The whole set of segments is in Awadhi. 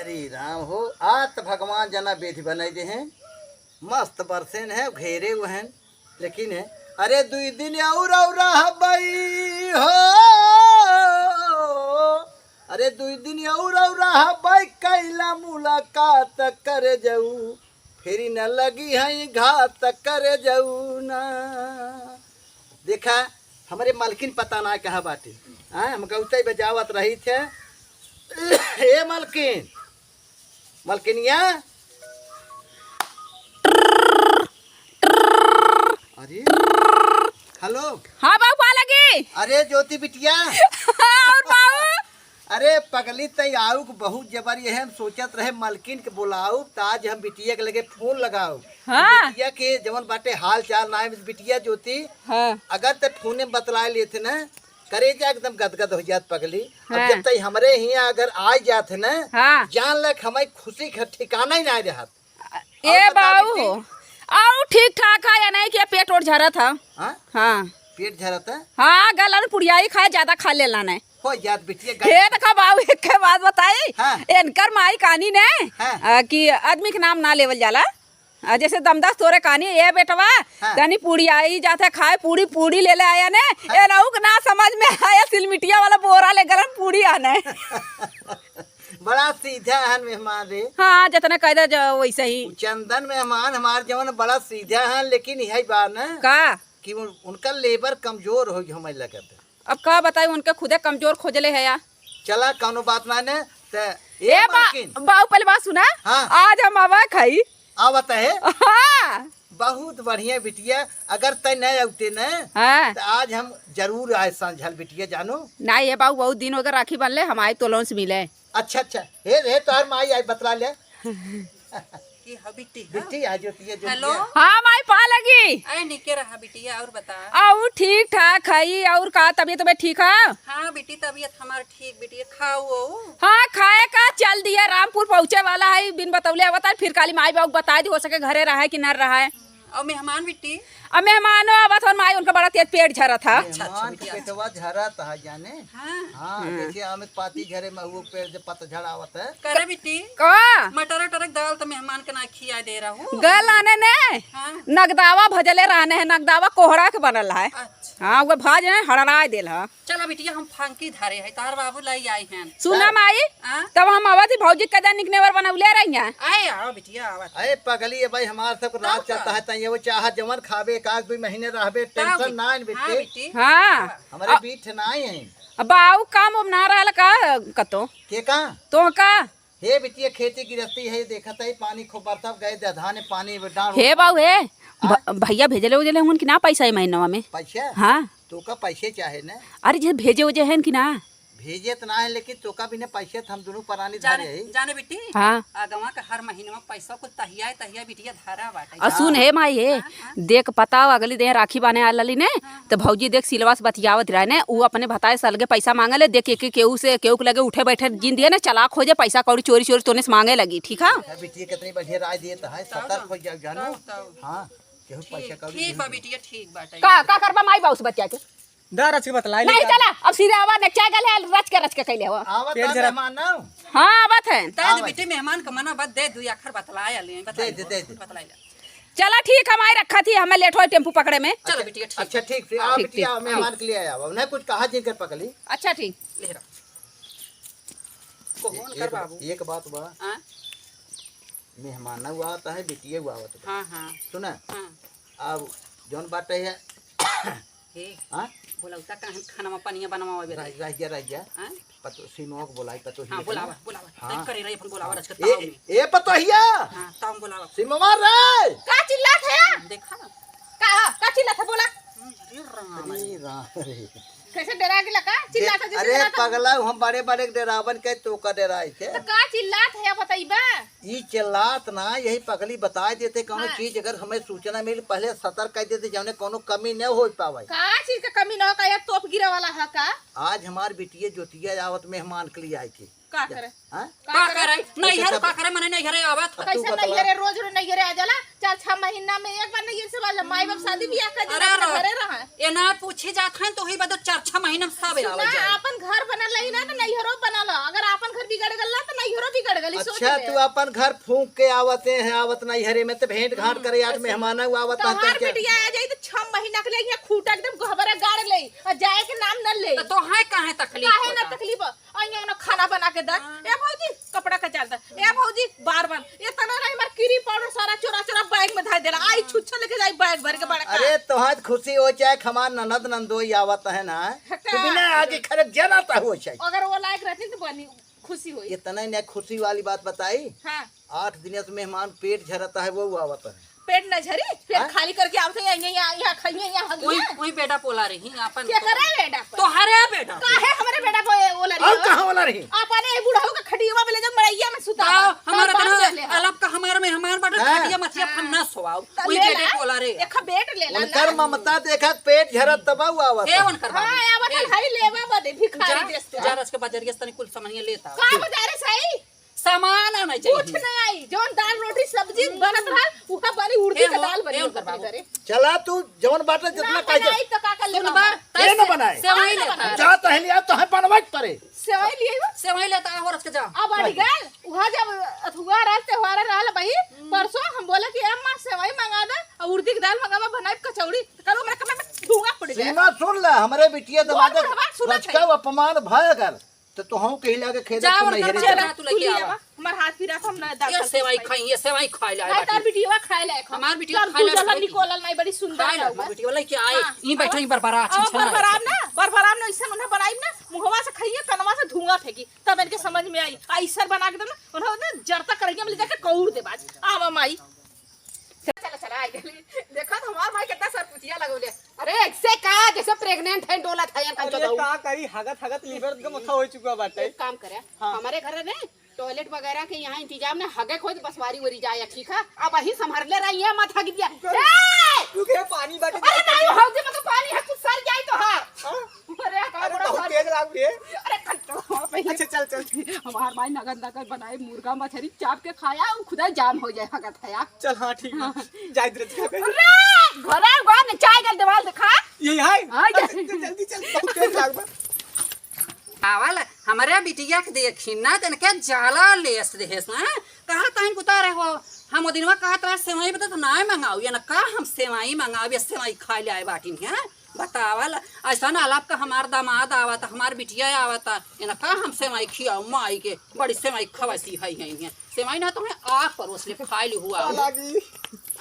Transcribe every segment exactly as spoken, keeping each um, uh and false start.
हरे राम हो, आज त भगवान जना बेधि बनाइ देहें, मस्त बरसेन है, घेरे हुए हैं, लेकिन है, अरे दुइ दिन और और रहबई हो, अरे दुइ दिन और और रहबई, कैला मुलाकात करे जाऊ, फेरी न लगी है घात करे जाऊ ना। देखा, हमरे मलकिन पता ना कहाँ बाटी। हाँ, हम गौतई बजावत रही थे। ए मलकिन, मलकिनिया। अरे, हेलो। हाँ बाऊ, पा लगी। अरे ज्योति बिटिया। और बाऊ? अरे पगली, तई आउक बहुत जबर ये है, हम सोचत रहे मलकिन के बोलाउब, त आज हम बिटिया के लगे फोन लगाउब। हाँ। बिटिया के जवन बाटे हाल चाल ना है, बिटिया ज्योति, हाँ। अगर ते फोने में बतलाए लेते ना, करेजा एकदम गदगद हो जात पगली। अब हाँ। जब तई हमरे हियाँ अगर आ जात है ना, हाँ। जान ले कि हमारी खुशी का ठिकाना ही ना रहत। ए और बता बाऊ बिट्टी। हो, आऊ ठीक ठाक है या नहीं कि पेट ओट झरत है? हाँ? हाँ। पेट झरत है? हाँ, गलन पुड़ियाई खाए, ज्यादा खा लेला नहीं। हो जात बिटिया, गल- हे देखा बाऊ, एक के बात बताई। हाँ। इनकर माई कानी ने, हाँ। आ, कि आदमी के नाम ना लेवल जाला। आ, जैसे दमदास तोरे कानी, ए बेटवा, हाँ। तनी पुड़ियाई जात है खाए, पूड़ी, पूड़ी ले ले आया ने। हाँ। ए नऊ के ना समझ में आया, सिलमिटिया वाला बोरा ले गलन पूड़ी आने। बड़ा सीधा हन मेहमान रे। हाँ, जितना कह दे जो वैसे ही। उ चंदन मेहमान हमार जवन बड़ा सीधा हन, लेकिन यही बात ना का? कि उन, उनका लेबर कमजोर हो गई, हमें लगत है। अब का बताई, उनके खुदे कमजोर खोजले है या। चला, कौनो बात ना ने, ते ए ए बा-, मालकिन। बाऊ, पहले बात सुना। हाँ। आज हम आवा खाई। आवत है? हाँ। बहुत बढ़िया बिटिया, अगर तय न आउते न, हाँ। त आज हम जरूर आए सांझल बिटिया, जानो। ना ये बाऊ, बहुत दिन हो गए राखी बनले, हम आए तोलों से मिले। अच्छा, अच्छा। हे, हे, तोहर माई आई बतला ले। की ह बिट्टी, हाँ? बिट्टी आ जो, पिए जो, हेलो। पिए। हाँ माई, पा लगी। अरे निके रहा बिटिया, और बता। और ठीक ठाक है, और का तबीयत, तबीयत ठीक है? हाँ बिट्टी, तबीयत हमार ठीक बिटिया, खाओ। हाँ, खाए का चल दिया, रामपुर पहुँचे वाला है, बिन बतौले आवत है, फिर काली माई बाबू बता दी, हो सके घरे रहा है कि न रहा है। और मेहमान बिट्टी? अब मेहमानो आवत हन माई, उनका बड़ा तेज पेट झरत है। अच्छा, अच्छा, मेहमान के बिटिया। पेटवा झरत है जाने। हाँ। हाँ, हम्म। देखिए, आम के पाती झरे में वो पेड़ जब पतझड़ आवत है। करे बिट्टी? का? मटर उटर के दाल तो मेहमान के ना खिया दे रहू। गल आने ने। हाँ। नगदावा भजले रहने है, नगदावा कोहड़ा के बनल है। अच्छा। हाँ, वो भाज ने हड़राए देल है। चला बिटिया, हम फंकी धरे है, तार बाबू लाई आई हैं। सुना माई, हाँ? तब हम आवत ही भौजी के दनिक नेवर बनौले रही हैं। आए, आओ बिटिया, आवत। अरे पगली, ये भाई हमार सब राज चलता है, तैं ये वो चाह जवन खाबे, एक आध दो महीने रहबे, तब tension ना है हाँ बिट्टी। बिट्टी। हाँ। हमारे अब बीठ ना है। अब बाऊ काम उम ना रहल का कतो? के का? तो का? हे बिटिया, खेती गृहस्थी है, देखत है, पानी खूब बरसत, गए दधाने पानी डांड हे बाऊ, हे, हाँ? भ-, भैया भेजले उजले हुन कि ना पैसा ए महीनवा में? पैसा? हाँ। तो का पैसे चाहे न? अरे, जे भेजे उजे हैं कि ना? भेजे त ना है, लेकिन तो का बिना पैसे त हम दोनों परानी जाने, धरे है। जाने बिट्टी? हाँ। अगवा के हर महीनवा पैसा कुल तहिया, तहिया बिटिया धरा बाटे। और सुन, हे माई, हे, हाँ, हाँ। देख पता हो, अगली दिन राखी बांधे आल रहली ने, हाँ, तो भौजी देख सिलवा से बतियावत रहे ने, उ अपने भताए से अलगे पैसा मांगे ले, देख के, के, केहू से, केहू के लगे उठे बैठे जिन दिए ने, चला खोजे पैसा कौड़ी चोरी चोरी तोने से मांगे लगी, ठीक है? अच्छा, बिटिया कितनी बढ़िया राय दिए तो है, तब सतर्क ना। हो जाओ, जानो। तब, तब। हाँ, केहू पैसा ठीक, कौड़ी ठीक नहीं बा दे। बिटिया, ठीक बाटे। का, का करबा माई बाबू से बतिया के? दा रच के बतलाई नहीं, नहीं का? चला, अब सीधे आवा ने, क्या गल है, रच के, रच के कैले हो। आवत पेट है जरा मेहमान ना। हाँ, आवत है। दे दे आवत। बिट्टी, मेहमान का मना बा, दे दू आखर बतलाए ले, बतलाई दे, ले, दे दे। बतलाई ले। चला ठीक, हम आई रखा थी, हमें लेट हो टेम्पू पकड़े में। चलो बिटिया, ठीक अच्छा, बा। ठीक, ठीक। आओ ठीक, बिटिया, ठीक, मेहमान ठीक। के लिए आया, उन्हें कुछ कहा जिनकर पकली। अच्छा, ठीक। ले रख। को फोन ए-, कर एक, बाबू। एक बात बा। हाँ? मेहमान हुआ आता है, बिटिया हुआ आवत बा। हाँ, हाँ। सुना? हाँ। अब जौन बात है, हे, हाँ? बोलौता काहे खाना पनिया बनवावे रह, रही? रह जा, रह जा। हाँ? पतो, सीमवा के बोलाई, पतो हाँ, ही बोलावा, है। बोलावा। हाँ। तय करे रही अपन बोलावा हाँ। रचके ए, ताव में। ए, पतोहिया! हाँ, ताव में बोलावा। सीमवा रे! का चिल्लात है? देखा ना। का, का चिल्लात है, बोला? हम्म, अरे राम अरे रे। राम रे। कैसे डरा गेला का? चिल्लात है, जैसे अरे डरात है। पगला, हम बड़े बड़े के डरावन के, तो का डराए के? तो का चिल्लात है, बताइबा? ई चिल्लात ना, यही पगली बताए देते, कौनो हाँ। चीज अगर हमें सूचना मिल, पहले सतर्क कर देते, जौने कौनो कमी न हो पावे। का चीज के कमी न हो, का एक तोप गिरे वाला है का? आज हमार बिटिया ज्योतिया आवत मेहमान के लिए आए के। का करे? हाँ? का का करे? करे? नैहर अच्छा, का करे, मने नैहरे आवत। अब तू कैसे बतला। नैहरे, रोज रोज नैहरे आ जाला? चार छह महीना में एक बार नैहर से वाला माई बाप शादी बियाह कर देला, अरे अपने रो-, घरे रहा। ए ना पूछे जात हैं तो ही बदो चार छह महीना में सब सुना, आवे जाए। आपन घर बनल रही ना तो नैहरो बनल ह। अगर आपन घर बिगड़ गल ना तो नैहरो बिगड़ गल। सोच अच्छा, ले। तू अपन घर फूंक के आवते हैं, आवत नहीं हरे में तो भेंट घाट हम्म, करे, आज ऐसे। मेहमान आवत हैं तोहार करके। बिटिया आ जाई तो छह महीना के लिए यहाँ खूंटा एकदम गोहबरा गाड़ ले और जाए के नाम न ले। तो तोहार काहे तकलीफ काहे ना होता? तकलीफ? और यहाँ ना खाना बना के दे। हाँ। ए भौजी, कपड़ा कचार दे। ए भौजी, बार बार ये तना नहीं, हमार क्रीम पाउडर सारा चोरा चोरा बैग में धर देला। आई छुच्छा लेके जाई बैग भर के बड़ा। अरे, तोहार खुशी हो चाहे हमार ननद नंदोई आवत है ना, हाँ। तू बिना आगे खड़े जना ता हो चाहे। अगर वो लायक रहती तो बनी खुशी होई। इतना ही नहीं, खुशी वाली बात बताई। हाँ। आठ दिन से मेहमान पेट झरता है, वो आवत है। पेट न झरी, पेट हाँ? खाली करके आवत है, यहाँ, यहाँ, यहाँ खाइए, यहाँ हगिए। वही, वही बेटा पोला रही, अपन क्या करे बेटा पर? तो हरे बेटा। काहे हमरे बेटा पर ओला रही और हो? कहाँ ओला रही? अपने बुढ़ऊ के खटिया में ले जाओ, मड़ैया में सुता आओ, दो। हमारा तब बात इतना कर ले। अलग का हमारा मेहमान बाटे, हाँ। खटिया मचिया हम ना सोआओ। तो वही ले बेटे ला। पोला रे। एक बेट ले ला उनकर ना। ममता देखा, पेट झरत तब आवत ए, है। उनकर हाँ, बाबू। आवत ए, है, भाई, लेवा बदे भिखारी जा, देश तू के। जा रस के बाजारिया से तनी कुल सामानिया लेता। का बाजारे से आई? सामान आना चाहिए। कुछ ना आई, जौन दाल, रोटी, सब्जी बनत रहल, उहा बनी उड़दी ए के हो, दाल बनी ए हो, उनकर बाबू। घरे। चला तू जौन बाटे जितना ना कह दे। बनाई तो का कर ले सुन बाबा? बार, ए ना बनाए। सेवई ना लेता बनाए। है। जा तहली आ, तोहे बनवाई के परे। सेवई लिए हो? सेवई लेता है, हो रच के जा। अब अड़ी गल, उहा जब अथुआ रहल, त्योहार रहल भाई, हम्म। परसों हम बोले कि अम्मा सेवई मंगा दे, और उड़दी के दाल मंगावा, बनाई कचौड़ी। तो करो मेरे कमरे में धुआं पड़ गया। सीमा सुन ले, हमरे बिटिया और दमाद बुढ़वा सुनत है। रचका अपमान भय अगर तो तोहू के हिला के खेदे जाओ, तू उनकर नैहरे चला, जा। तू तू लेके ले आवा। आवा। हमार हाथ पिरात, हम ना ये दाल सेवई खाई, ये सेवई खाए ला भाई, तार बिटिया खाए लायक हम। हमार बिटिया तब खाए तू लायक जलन है। निकोलल नहीं, बड़ी सुंदर है। हमार बिटिया लेके आए। हाँ। ई बैठे, ई बरबरा, आओ, छनछना बरबराब ना, बरबराब ना, ऐसे उन्हें बनाई ना, मुहवा से खाइए, कनवा से धुआं फेंकी, तब इनके समझ में आई। ऐसा बना के देना, उन्हें ना जरता करेंगे, हम ले जाके कौर दे बाज। आवा माई। चला, चला, आ गइली। देखा तो हमार माई कितना सरपुतिया लगौले। अरे, ऐसे का, जैसे pregnant है, डोलत है, अरे, का करी, हगत, हगत liver का मथा हो चुका बाटे। एक काम करे, हाँ। हमारे घर में toilet वगैरह के यहाँ इंतजाम ने, हगे खोज बसवारी वरी जाए, ठीक है? अब वही संभरले रही है, मत हग दिया। रुक, ए! रुक, ए, पानी बाटे, अरे नहीं, हौदी में तो पानी है, कुछ सर जाए तो हाँ। हाँ? अरे, का अरे, बड़ा बहुत भारी। तेज लाग रही है। अरे, कट्टो, हाँ, पहले अच्छा, चल, चल। हमार माई नगद नगद बनाए मुर्गा मछरी चाप के खाया, उ खुदा जाम हो जाए, हगत है यार। चल, हाँ, ठीक है। हाँ। जाए दे, चल। अरे, घरे गो न चाय गल देवाल देखा। ये है? हाँ, अच्छा, ये। चल, जल्दी चल, बहुत तेज लाग बा। आवल, हमरे बिटिया के देखी ना, तन के जाला लेस देहेस, हाँ? कहा तहन कुता रहे हो? हम ओ दिनवा कहत रहे, "सेवई बता तो ना मंगाऊ, या ना का हम सेवई मंगाऊ, या सेवई खाए ले आए बाटिन, हैं?" बतावल, ऐसा ना आलाप का हमार दामाद आवत, हमार बिटिया आवत, एना का हम सेवई खियाऊ माई के, बड़ी सेवई खवसी है, है, है। सेवई ना तो मैं आग परोस ले खाए ले हुआ। लागी।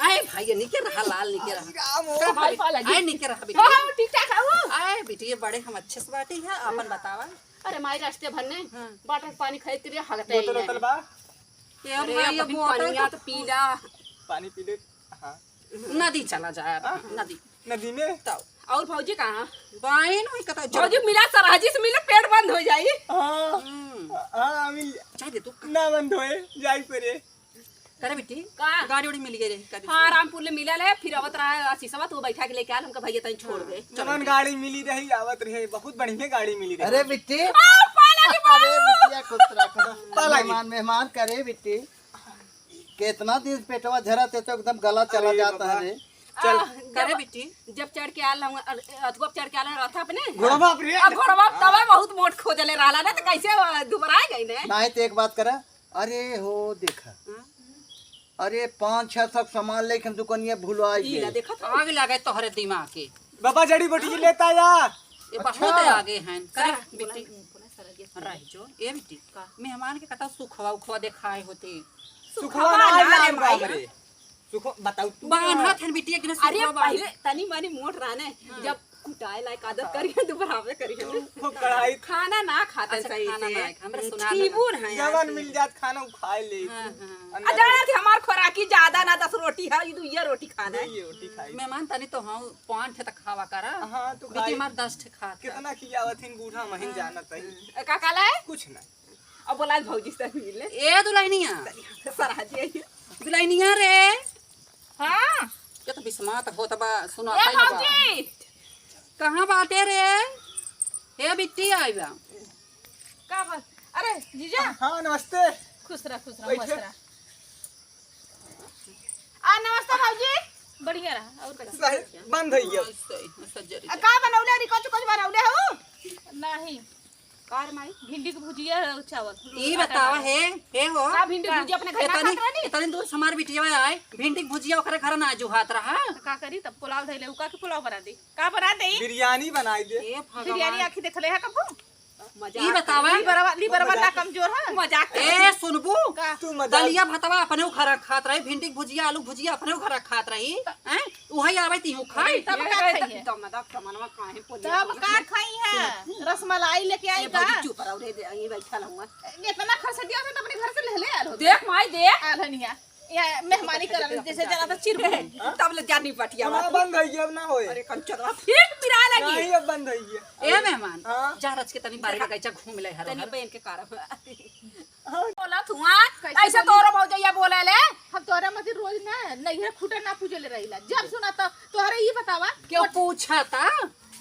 आए भाई, ये निके रहा, लाल निके रहा। राम हो। का भाई, भाई? पा लागी। आए निके रहा, हाँ, बिटिया। हाँ, ठीक ठाक है वो। आए बिटिया, बड़े हम अच्छे से बाटी है, अपन बतावा। अरे माई, रास्ते भर ने हाँ। bottle पानी खरीद के लिए हगते बोतल ही है। उतल बा? ए अरे, भाई, ये अभी बोतल पनिया तो तो पीला। पानी पी ले। हाँ। नदी चला जाए अब, हाँ? नदी। नदी में? तब। और भौजी कहाँ? बाइन हुई कतौ भौजी जब मिला, सरहजी से मिले, पेट बंद हो जाई। हाँ। हम्म। हाँ, मिल जा। चाय दे तू। ना बंद होए, जाई परे। करे बिट्टी? का? गाड़ी उड़ी मिल गई रही, कभी हाँ, से। रामपुर ले मिलल है, फिर आवत रहा है आशीषवा, तो बैठा के लेके आल, हमका भैया तनी छोड़ दे। चलो, जवन ठीक। गाड़ी मिली रही, आवत रहे, बहुत बढ़िया गाड़ी मिली रही। अरे बिट्टी। आ, पाला के अरे बाबू। बिटिया, खुश रह, खुश रह। पाला की। मेहमान, मेहमान करे बिट्टी। कितना दिन पेटवा झरा ते तो एकदम गला चला अरे जाता बाबा। है रे। चल। आ, करे जब, बिट्टी। जब चढ़ के आल हम, अथुआ पे चढ़ के आल रहा था अपने। घोड़वा पे रे। आ, घोड़वा पे तबे बहुत मोट खोजले रहला ना, तो कैसे दुबराए गई ने? नहीं तो एक बात करा, अरे हो देखा, हाँ? अरे पाँच छह सब सामान लेके हम दुकानिया भुलवा ई ला गए। देखा था? आग लगे तोहरे दिमाग के। बाबा जड़ी बूटी लेता या। ये बहुत अच्छा। आगे हैं। करे सारा बिट्टी। बोला, बोला सारा ये। रह जो, ए बिट्टी। का? मेहमान के कता सुखवा उखवा देखाए होते। सुखवा सुखवा ना ना आए रे लाल बा माई। हमरे। सुखो, बताओ तू बान्हा का? थन बिटिया के ना अरे सुखवा बान्हा। पहले तनी मनी मोट रहने, हाँ। जब कुटाए लायक आदत हाँ। करिए, दुबरावे करिए। खूब कढ़ाई। खाना ना खाते अच्छा, सही खाना से। ना खाए, हमरा सुना दे। ठीबुर हैं जवन ऐसे। मिल जात खाना उ खाए ले। हाँ, हाँ। अंदर आ जाना थे हमार खोराकी ज्यादा ना, दस रोटी है, ये दुइया रोटी खाना है। दुइये रोटी खाई। मेहमान तनी तो हम पाँच ठे तक खावा करा। हाँ, तू बिटिया खाई। हमार दस ठे खात है। कितना खियावत हिन बूढ़ा महिन हाँ। जानत है। ए, का काला है? कुछ ना। अब बोला भौजी से मिले। ए दुल्हनिया। सराजी आई। दुल्हनिया रे। हाँ। ये तो बिस्मात होत बा, सुना ए पाई ना बा। भौजी। कहाँ बाटे रे? हे बिट्टी आई बा। का बात? अरे जीजा। हाँ, नमस्ते। खुश रह, खुश रह, बैठे। मस्त रह। आ, नमस्ते भौजी। बढ़िया रहा, और का? सही, बंद है ये। सही, सही, सही। आ, का बनौले रही, कुछ, कुछ बनौले हो? नहीं। और माई, भिंडी के भुजिया चावल। ई बतावा, हे, हे हो। का भिंडी के भुजिया अपने घर ना इतनी, खात रहनी? इतनी दूर से हमार बिटिया आए, भिंडी के भुजिया ओकरे घर ना जुहात रहा। तो का करी, तब पुलाव धइले, उ का के पुलाव बना दे? का बना दे? बिरयानी बनाई दे। ए भगवान। बिरयानी आँखी देखले है कबू? ई बतावा। लीवरवा, लीवरवा ना कमजोर है? मजाक कर। ए, सुनबू? का? तू मजाक। दलिया भतवा अपने उ घर खात रही, भिंडी के भुजिया, आलू के भुजिया अपने उ घर खात रही, हैं? उहई आवे ती हूँ खाई। तब का खाई है? तब मजाक समनवा काहे बोली? तब का खाई है? रसमलाई लेके आई ए, का? भौजी चुप रहो रे, दे, यहीं बैठल हुआ। इतना खरसटिया से तो अपने घर से ले ले आलो। देख माई, देख। आलनिया। या मेहमानी करल, जैसे जना तो चिरबू। तब ले जानी पटिया हम बात। बंद होई, अब ना होई। अरे कंचनवा फिर पिरा लगी। नहीं, अब बंद होई। ए मेहमान, हाँ। जा रच के तनी बारी बगीचा घूम ले हर तनी हर। बहन के कारण। हाँ। बोला तू, हाँ? कैसे ऐसे बोली? तोरो भौजैया बोले ले। हम तोरा मती रोज ना नैहर खूटा ना पूजे ले रहिला। जब सुना तो तोहरे ई बतावा। क्यों पूछा था?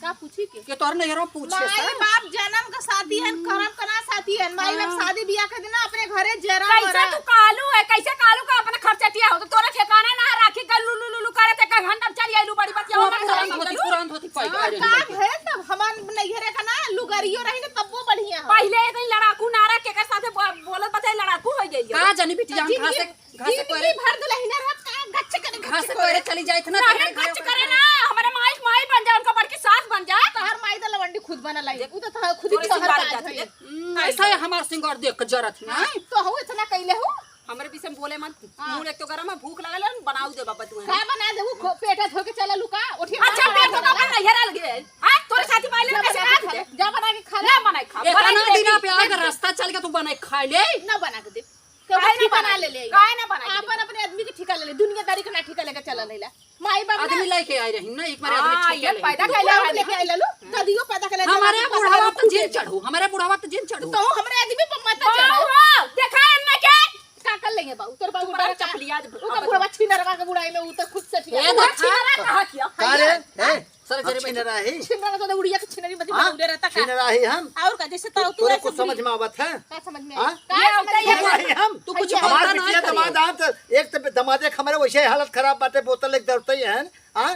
का पूछी के? के तोर नैहरो पूछे माई सा? बाप जन्म का साथी हन, करम का ना साथी हन। माई बाप हाँ। शादी बियाह के दिन अपने घरे जरा कैसे मरा। तू कालू है, कैसे कालू का अपने खर्चटिया हो? तो तोरा ठिकाना ना राखी कर लुलु लुलु करे ते का घंटा चली आइलू बड़ी बतिया वो होना पुरान चाही धोती, बोलू। पुरान धोती पाई हाँ, अरे का नहीं। भे तब हमार नैहरे का ना लुगरियो रही ना तब्बो बढ़िया हो। पहिले एक दिन लड़ाकू नारा के कर साथे बो-, बोलत बते लड़ाकू हो गई। का जानी बिटिया तो हम कहाँ से जिंदगी घास से कोरे। जिंदगी भर दुलहिना रहत का गच्छ करे, घास गच्छ से कोरे। कोरे चली जाए इतना ना, तेरे हम घरे गच्छ ओकरे करे ना, हमारे माई के माई बन जाए, उनका बड़की सास बन जाए। तोहर माई तो लवंडी खुद बना लाई, देख, उ तो तोहर खुद ही तोहरे तोहर सिंगार का जात है। है। हम्म, ऐसा है हमार सिंगार देख के जरत है, हाँ, हैं? तो हऊ इतना कैले हो? हमरे बीच में बोले मत, हाँ। मुंह एक तो गरम है, भूख लगल है, बनाऊ दे बाबा तू। का बना दे, वो खो-, पेट धो के चला लुका, उठिए अच्छा, बना पेट के धो के चला। अपन नैहर आ लगे। हाँ, तोरे साथी पाइले जा कैसे बना के रात खा ले, है? जा बना के खा ले। इतना बना के दिन दे, आप यहाँ दे, के दे। रास्ता चल के तू बना के खा ले। ना बना के दे। तो काहे ना ठीक बना बनाई? ले ले। काहे ना बनाई? आपन अपने आदमी के ठिका ले ले, दुनियादारी के ना ठिका लेके चला लेला। माई बाप ना आदमी लेके आई रही ना, एक बार आदमी हाँ, ठिका ये ले। पैदा तू कैले बाप रहनी लेके है। आई लालू, ददियो पैदा कैले हमारे रहनी, बुढ़ावा पता तो ना जिन फूटे। चढ़ू, हमारे बुढ़ावा तो जिन चढ़ू। तो हमरे आदमी पर मत बाऊ चढ़ो। हो, देखा है ना के? का कर लेंगे बाऊ? तोर बाऊ तुम्हारा बड़ा चपलिया दे, ओकर अब बुढ़वा छिनरवा के बुढ़ाई में उ तो खुद से ए, ठिका। देखा। छिनरा कहा किया? का रे? हैं? सर, हम जरे बैठ। छिनरा ही। छिनरा तो उड़िया के छिनरी मत हाँ? उड़े रहता का? छिनरा ही हम। और का, जैसे तो तू तोरे ऐसे कुछ समझ बुढ़ी में आवत है? का समझ में हाँ? आई? का ये समझ होता में है। आई? छिनरा ही हम। तू कुछ हमार बोलता ना बिटिया है। दमाद, एक तो दमादे के हमारे वैसे ही हालत खराब बाटे, बोतल एक दौड़ते ही है, हाँ?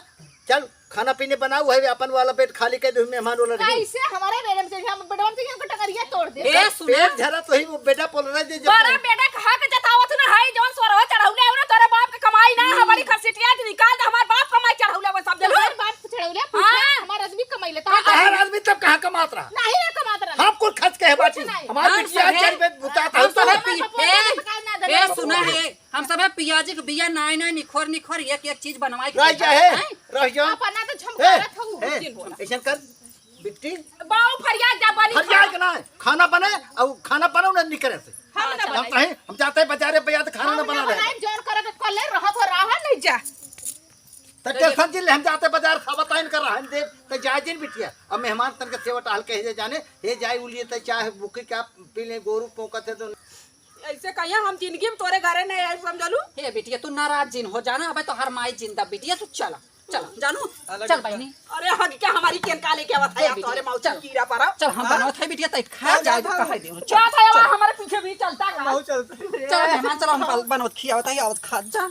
चल, खाना पीने बनाऊ है, अपन वाला बेड खाली कर दे, मेहमान वाला रही। कैसे हमारे बेड में चढ़िया, हम बेडवा में चढ़िया, हमको टंगरिया तोड़ दे। ए, सुना। पेट झरा तो ही वो बेटा बोल रहा है, जे बड़ा बेटा कहा के जतावत ना है, जौन सोरवा चढ़ौले है ना, तोरे बाप के कमाई ना, हम्म। हमारी खसिटिया निकाल दे, हमार बाप कमाई चढ़ौले वो सब जरूर। हमार बाप चढ़ौले, पूछा, हाँ। हमार आदमी कमाई लेता है। हमार आदमी तब कहाँ कमात रहा? नहीं है कमात रहा। हम कुल खर्च के है कुछ बाटी। नहीं। हमार हम बिटिया सब है, चल बे बुता हम था सब तो। है पी-, हमार बाप ए, ना दे, ए, सुना है, हम सब है पियाजी के बिया नाई नाई निखोर निखोर एक एक चीज बनवाई के रह जा है, हैं? रह जा। अपना तो ए, झमकावत हऊ। ए, जिन बोला। ऐसन कर, बिट्टी। बाऊ फरियाद जा बनी फरियाद खा। ना है, खाना बने, और खाना बने उन्हें निकरे से। हम ना हम बनाई। कहीं, हम जाते हैं बाजारे भैया तो खाना हम ना ना बना रहे। बनाई, जौन करे तो कर ले, रहो तो रहा नहीं जा। तो टेंशन जिन ले, हम जाते बाजार खावा ताइन कर रहा है, देख, तो जाए जिन बिटिया। अब मेहमान तन के सेवा टहल के हे जाने, हे जाए उलिए तो चाहे भूखे क्या पी ले, गोरू पोकत है तो ऐसे कहिया हम जिंदगी में तोरे घरे नहीं आए, समझलू? हे बिटिया, तू नाराज जिन हो जाना, अबे तोहार माई जिंदा बिटिया, तू चला, चला, जानू, अलग चल बा। बहिनी। अरे हग क्या हमारी केन का लेके आवत है ए यार, बिटिया, तोरे मौसी चल। कीड़ा परा। चल, हम हाँ? बनावत है बिटिया, तैं खा चल, जाए, चल, कहे दे, चल, क्या था यार, चल। हमारे पीछे भी चलता का? बहुत चलता है। चल, मेहमान, चल, हम बनावत खियावत है, आवत खा जा।